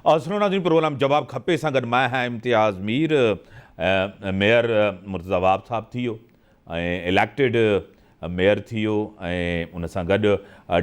سنو ناظرين پروگرام جواب کپي سان گڏ مان آهيان امتياز مير ميئر مرتضيٰ وهاب صاحب ٿي ويو ۽ اليڪٽيڊ ميئر ٿي ويو ۽ ان سان گڏ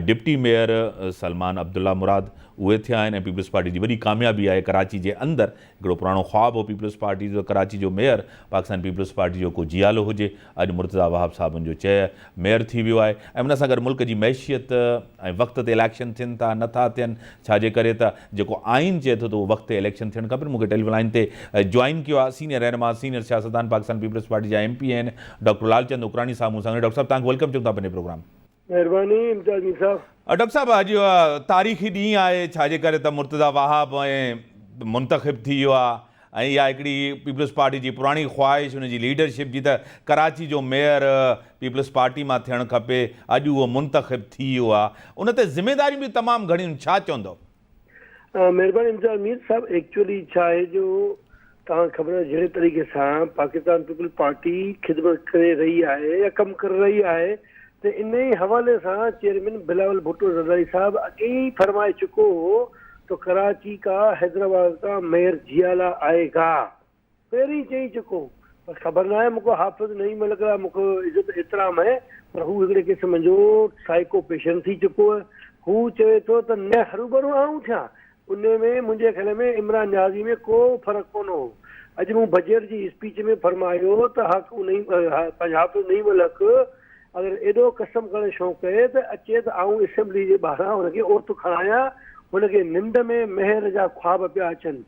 ڊپٽي ميئر سلمان عبدالله مراد اهي ٿيا آهن ۽ پيپلز پارٽي جي وڏي ڪاميابي آهي ڪراچي جي اندر هڪڙو پراڻو خواب هو پيپلز پارٽي جو ته ڪراچي جو ميئر پاڪستان پيپلز پارٽي جو ڪو جيالو هجي، اڄ مرتضيٰ وهاب صاحب ان جو چيئر ميئر ٿي ويو آهي ۽ ان سان گڏ ملڪ جي معيشيت ۽ وقت تي اليڪشن ٿين ٿا نه ٿا ٿين ڇا جي ڪري ته جيڪو آئين چئي ٿو ته اهو وقت تي اليڪشن ٿيڻ کپن مون کي ٽيليفون لائين تي جوائن ڪيو آهي سينيئر رهنما سينيئر سياستدان پاڪستان پيپلز پارٽي جا ايم پي آهن ڊاڪٽر لال چند اڪراڻي صاحب مون سان گڏ ڊاڪٽر صاحب توهان کي welcome چئون ٿا پنهنجي پروگرام مهرباني امتياز مير صاحب. ڊاڪٽر صاحب اڄ تاريخي ڏينهن آهي ڇا جي ڪري ته مرتضيٰ وهاب ۽ منتخب ٿي ويو آهي ۽ اها هڪڙي پيپلز پارٽي جي پراڻي خواهش ان جي ليڊرشپ جي ته ڪراچي جو ميئر پيپلز پارٽي مان ٿيڻ کپي اڄ اهو منتخب ٿي ويو آهي ان تي ذميداريون به تمام گهڻيون آهن ڇا چوندؤ؟ مهرباني امتياز مير صاحب ايڪچوئلي ڇا آهي جو توهان کي خبر آهي جهڙي طريقي سان پاڪستان پيپلز پارٽي خدمت ڪري رهي آهي يا ڪم ڪري رهي آهي ته انهي حوالي سان چيئرمين بلاول ڀٽو زرداري صاحب اڳي ئي فرمائي چڪو هو ته ڪراچي ڪا حيدرآباد ڪا ميئر جيالا آئي گا. پهرين ئي چئي چڪو هو پر خبر ناهي مون کي حافظ نعيم ملڪ لاء مون کي عزت احترام آهي پر هو هڪڙي قسم جو سائيڪو پيشنٽ ٿي چڪو آهي هو چوي ٿو ته نه هروڀرو آئون ٿيان ان ۾ منهنجي خيال ۾ عمران نيازي ۾ ڪو فرق ڪونه هو اڄ مون بجيٽ جي اسپيچ ۾ فرمايو ته حق نعيم پنهنجو حافظ نعيم الحق اگر ايڏو قسم کڻڻ شوق ڪري ته اچي ته آئون اسيمبلي جي ٻاهران هن کي اوت کڻايان هن کي ننڊ ۾ مهر جا خواب پيا اچن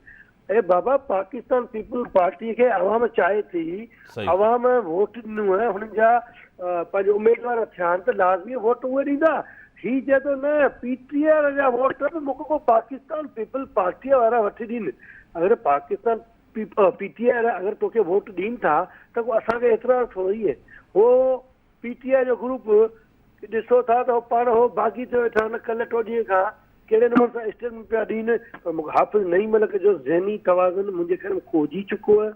اي بابا پاڪستان پيپلز پارٽي کي عوام چاهي ٿي عوام ووٽ ڏنو آهي هنن جا پنهنجو اميدوار ٿيا آهن ته لازمي ووٽ اهي ڏيندا هي چئي ٿو نه پي ٽي آء جا ووٽ به مونکي ڪو پاڪستان پيپلز پارٽي وارا وٺي ڏين اگر پاڪستان پي ٽي آء اگر توکي ووٽ ڏين ٿا ته ڪو اسان کي اعتراض ٿورو ئي هو پي ٽي آء جو گروپ ڏسو ٿا ته هو پاڻ هو باغي ٿيو ويٺا آهن ڪلهه ٽو ڏينهن کان ڪهڙي نموني سان اسٽيٽمينٽ پيا ڏين پر مون کي حافظ نعيم ملڪ جو ذهني توازن منهنجي خيال ۾ کوهجي چڪو آهي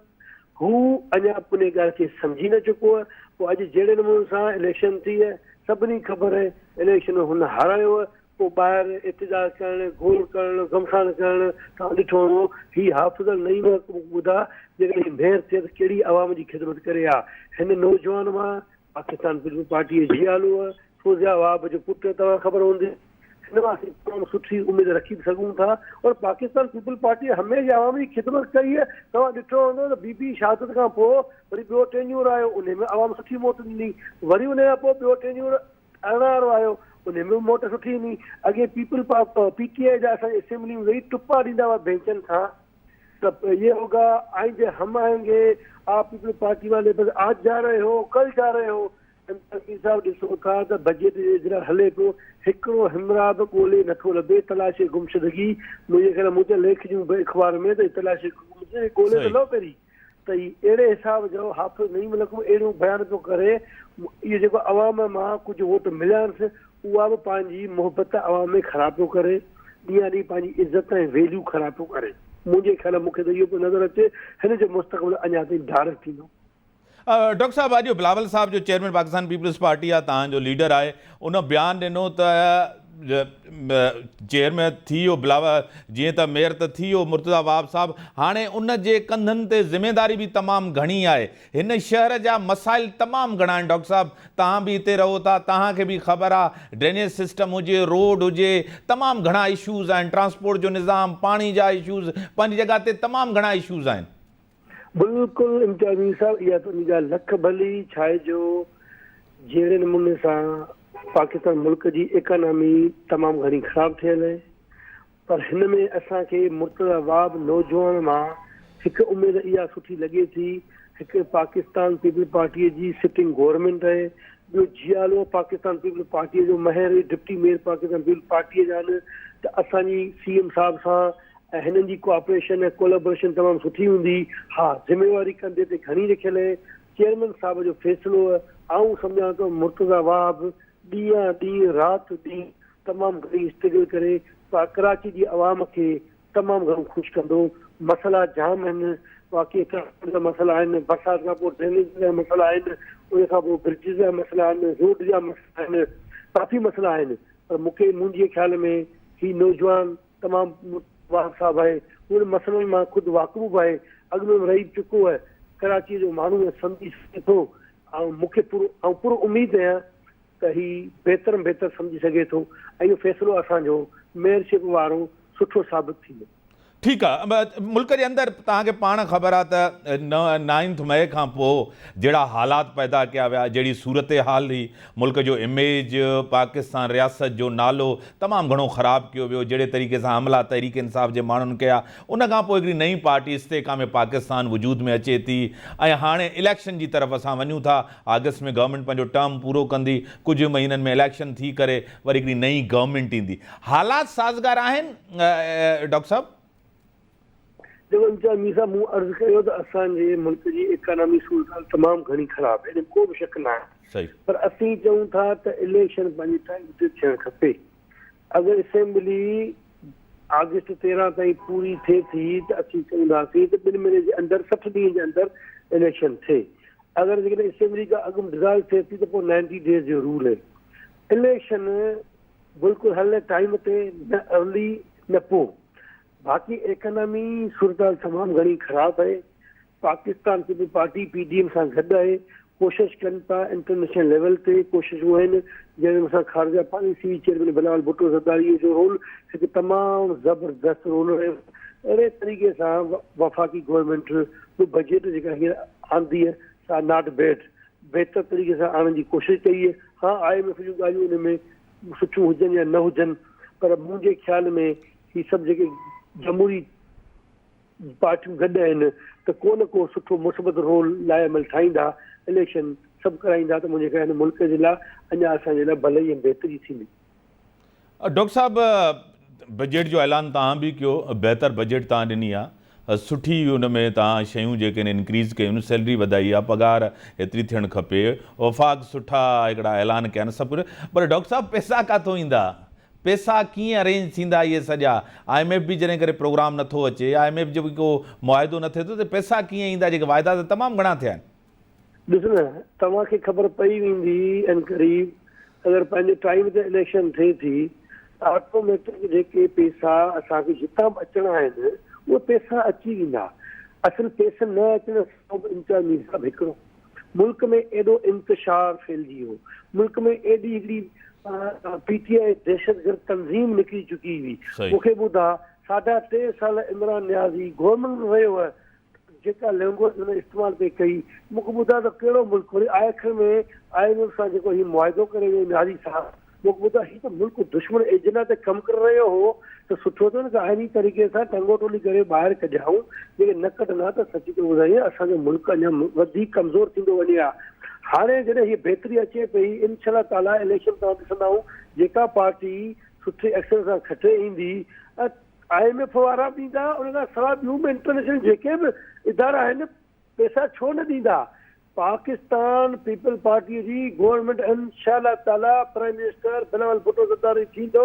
هو اڃا ان ڳالهه کي سمجهي نه چڪو آهي پوء اڄ جهڙي نموني سان اليڪشن ٿي آهي سڀني خبر آهي اليڪشن ۾ هن هارايو آهي پوء ٻاهر احتجاج ڪرڻ، گوڙ ڪرڻ، گهمسان ڪرڻ توهان ڏٺو هوندو. هي حافظ النعيم ٻڌاء جيڪڏهن هي ميئر ٿئي ته ڪهڙي عوام جي خدمت ڪري ها. هن نوجوان مان پاڪستان پيپلز پارٽيء جي جيالو فوزيا وهاب جو پٽ توهان کي خبر هوندي. هن مان اسين تمام سٺي اميد رکي به سگهون ٿا اور پاڪستان پيپلز پارٽيء هميشه عوام جي خدمت ڪئي آهي. توهان ڏٺو هوندو ته بي بي شهادت کان پوء وري ٻيو ٽينيور آيو انهي ۾ عوام سٺي موٽ ڏني وري انهي کان پوء ٻيو ٽينيور 18 وارو آيو انهي ۾ به موٽ سٺي ڏني اڳي پيپل پي ٽي آء جا اسان جي اسيمبلي ۾ ويهي ٽپا ڏيندا هئا بينچن کان ته يي هوگا آئنده هم آئين گي آپ پيپل پارٽي والي بس آج جا رهي هو ڪل جا رهي هو امتياز صاحب ڏسو ٿا ته بجيٽ جو اجراء هلي پيو هڪڙو همراهه به ڳولي نٿو لڀي تلاشي گمشدگي منهنجي خيال مون ته ليک ڏيون به اخبار ۾ ته تلاشي گمشدگي ڳولي ته لهو پهرين ته هي اهڙي حساب جو حافظ نعيم الحق به اهڙيون بيان پيو ڪري، اهو جيڪو عوام مان ڪجهه ووٽ مليانس اها به پنهنجي محبت عوام ۾ خراب پيو ڪري، ڏينهان ڏينهن پنهنجي عزت ۽ ويليو خراب پيو ڪري. منهنجي خيال ۾ مون کي ته اهو پيو نظر اچي هن جو مستقبل اڃا تائين ڊارڪ ٿيندو. ڊاڪٽر صاحب اڄ بلاول صاحب جو چيئرمين پاڪستان پيپلز پارٽي آ توهان جو ليڊر آهي ان بيان ڏنو ته چيئرمين ٿي ويو بلاول جيئن ته ميئر ته ٿي ويو مرتضيٰ وهاب صاحب هاڻي ان جي ڪنڌن تي ذميداري به تمام گهڻي آهي هن شهر جا مسائل تمام گهڻا آهن ڊاڪٽر صاحب توهان به هتي رهو ٿا توهان کي به خبر آ ڊرينيج سسٽم هجي روڊ هجي تمام گهڻا اشوز آهن ٽرانسپورٽ جو نظام پاڻي جا اشوز پنهنجي جڳهه تي تمام گهڻا اشوز آهن. بلڪل امتياز مير صاحب اها تنهنجي ڳالهه لک ڀلي ڇاهي جو جهڙي نموني سان پاڪستان ملڪ جي ايڪانامي تمام گهڻي خراب ٿيل آهي پر هن ۾ اسان کي مرتضيٰ وهاب نوجوان مان هڪ اميد اها سٺي لڳي ٿي هڪ پاڪستان پيپلز پارٽي جي سٽنگ گورنمينٽ آهي ٻيو جيالو پاڪستان پيپلز پارٽي جو مهر deputy mayor Pakistan Peoples Party جا آهن ته اسان جي سي ايم صاحب سان ۽ هنن جي ڪوآپريشن ۽ ڪولابريشن تمام سٺي هوندي. ها ذميواري ڪنڌي تي گهڻي رکيل اهي. چيئرمين صاحب جو فيصلو آئون سمجهان ٿو مرتضيٰ وهاب ڏينهان ڏينهن رات ڏينهن تمام گهڻي اسٽرگل ڪري ڪراچي جي عوام کي تمام گهڻو خوش ڪندو. مسئلا جام آهن واقعي ٽرانسپورٽ جا مسئلا آهن برسات کان پوء ڊرينيج جا مسئلا آهن ان کان پوء برجز جا مسئلا آهن روڊ جا مسئلا آهن ڪافي مسئلا آهن پر مونکي منهنجي خيال ۾ هي نوجوان تمام وهاب صاحب آهي، هو ان مسئلن مان خود واقف به آهي، اڳ ۾ به رهي به چڪو آهي، ڪراچيء جو ماڻهو ۽ سمجهي سگهي ٿو. آئون مون کي پورو آئون پر اميد آهيان ته هي بهتر ۾ بهتر سمجهي سگهي ٿو ۽ اهو فيصلو اسان جو ميئرشپ وارو سٺو ثابت ٿيندو. ٺيڪ آ ملڪ جي اندر توهان کي پاڻ خبر آ ته نائنٿ مئي کان پوء جهڙا حالات پيدا ڪيا ويا جهڙي صورتحال هئي ملڪ جو اميج پاڪستان رياست جو نالو تمام گهڻو خراب ڪيو ويو جهڙي طريقي سان حملا تحريڪ انصاف جي ماڻهن ڪيا ان کان پوء هڪڙي نئين پارٽي استحڪام پاڪستان وجود ۾ اچي ٿي ۽ هاڻي اليڪشن جي طرف اسان وڃون ٿا آگسٽ ۾ گورنمينٽ پنهنجو ٽرم پورو ڪندي ڪجهه مهينن ۾ اليڪشن ٿي ڪري وري هڪڙي نئين گورنمينٽ ايندي حالات سازگار آهن ڊاڪٽر صاحب؟ جيڪو امتياز مير صاحب مون عرض ڪيو ته اسان جي ملڪ جي ايڪانامي صورتحال تمام گهڻي خراب آهي ان ۾ ڪو به شڪ ناهي پر اسين چئون ٿا ته اليڪشن پنهنجي ٽائيم تي ٿيڻ کپي اگر اسيمبلي آگسٽ 13 تائين پوري ٿئي ٿي ته اسين چونداسين ته ٻن مهيني جي اندر 60 ڏينهن جي اندر اليڪشن ٿئي اگر جيڪڏهن اسيمبلي کان اڳ ڊزالو ٿئي ٿي ته پوء 90 ڊيز جو رول آهي اليڪشن بلڪل هل نه ٽائيم تي نه ارلي نه پو باقي ايڪانامي صورتحال تمام گهڻي خراب آهي Pakistan Peoples Party P D M سان گڏ آهي ڪوشش ڪن پيا انٽرنيشنل ليول تي ڪوششون آهن جنهن ۾ اسان خارجه پاليسي چيئرمين بلاول ڀٽو زرداري جو رول هڪ تمام زبردست رول رهيو اهڙي طريقي سان وفاقي گورنمينٽ به بجيٽ جيڪا هينئر آندي سا not bed بهتر طريقي سان آڻڻ جي ڪوشش ڪئي آهي ها I M F جون ڳالهيون ان ۾ سٺيون هجن يا نه هجن پر منهنجي خيال ۾ هي سڀ جيڪي جمهوري پارٽيون گڏ آهن ته ڪو نه ڪو سٺو مثبت رول لاء عمل ٺاهيندا، اليڪشن سڀ ڪرائيندا ته منهنجي خيال ۾ ملڪ جي لاء اڃا اسان جي لاء ڀلائي ۽ بهتري ٿيندي. ڊاڪٽر صاحب بجيٽ جو اعلان توهان به ڪيو بهتر بجيٽ توهان ڏني آ سٺي ان ۾ توهان شيون جيڪي آهن انڪريز ڪيون آهن سيلري وڌائي آ پگهار هيتري ٿيڻ کپي وفاق سٺا هڪڙا اعلان ڪيا آهن سڀ ڪجهه پر ڊاڪٽر صاحب پئسا ڪاٿو ايندا پئسا ڪيئن ارينج ٿيندا اهي سڄا I M F به جڏهن ڪري پروگرام نٿو اچي I M F جو به ڪو معاهدو نه ٿئي ٿو ته پئسا ڪيئن ايندا جيڪي واعدا ته تمام گهڻا ٿيا آهن. ڏس نه توهان کي خبر پئي ويندي عنقريب اگر پنهنجي ٽائيم تي اليڪشن ٿئي ٿي ته آٽوميٽڪ جيڪي پيسا اسان کي جتان به اچڻا آهن اهي پيسا اچي ويندا اصل پيسن نه اچڻ جو سبب امتياز مير صاحب هڪڙو ملڪ ۾ ايڏو انتشار ڦهلجي ويو ملڪ ۾ ايڏي هڪڙي پي ٽي آء دهشتگرد تنظيم نڪري چڪي هئي مون کي ٻڌا ساڍا ٽي سال عمران نيازي گورنمينٽ ۾ رهيو جيڪا لينگويج هن استعمال پئي ڪئي، مون کي ٻڌاء ته ڪهڙو ملڪ وري آخر ۾ I M F سان جيڪو هي معاهدو ڪري ويو نيازي صاحب، مون کي ٻڌاء هي ته ملڪ دشمن ايجنڊا تي ڪم ڪري رهيو هو ته سٺو ٿيو نه ته آئيني طريقي سان ٽنگو ٽولي ڪري ٻاهر ڪڍيائون، جيڪي نه ڪڍندا ته سچي ٿو ٻڌايان اسان جو ملڪ اڃا وڌيڪ ڪمزور ٿيندو وڃي ها. هاڻي جڏهن هيء بهتري اچي پئي انشاء الله تعاليٰ اليڪشن توهان ڏسندا جيڪا پارٽي سٺي ايڪشن سان کٽي ايندي ۽ I M F وارا به ڏيندا ان کان سواء ٻيون به انٽرنيشنل جيڪي به ادارا آهن پئسا ڇو نه ڏيندا پاڪستان پيپلز پارٽي جي گورنمينٽ انشاء الله تعالي پرائم منسٽر بلاول ڀٽو زرداري ٿيندو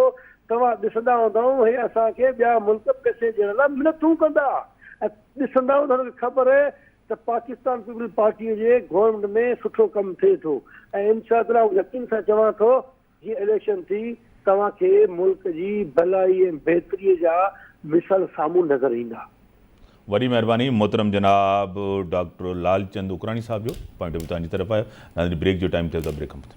توهان ڏسندا هوندؤ هي اسان کي ٻيا ملڪ پئسي ڏيڻ لاء منٿون ڪندا ۽ ڏسندا هوندا هنن کي خبر ته پاڪستان پيپلز پارٽي جي گورنمينٽ ۾ سٺو ڪم ٿئي ٿو ۽ انشاء الله آئون يقين سان چوان ٿو جي اليڪشن ٿي توهان کي ملڪ جي ڀلائي ۽ بهتري جا مثال سامهون نظر ايندا. وڏي مهرباني محترم جناب ڊاڪٽر لال چند اڪراڻي صاحب جو پوائنٽ آف ويو توهان جي طرف آيو ناظرين بريڪ جو ٽائيم ٿيو ته بريڪ کان پوء.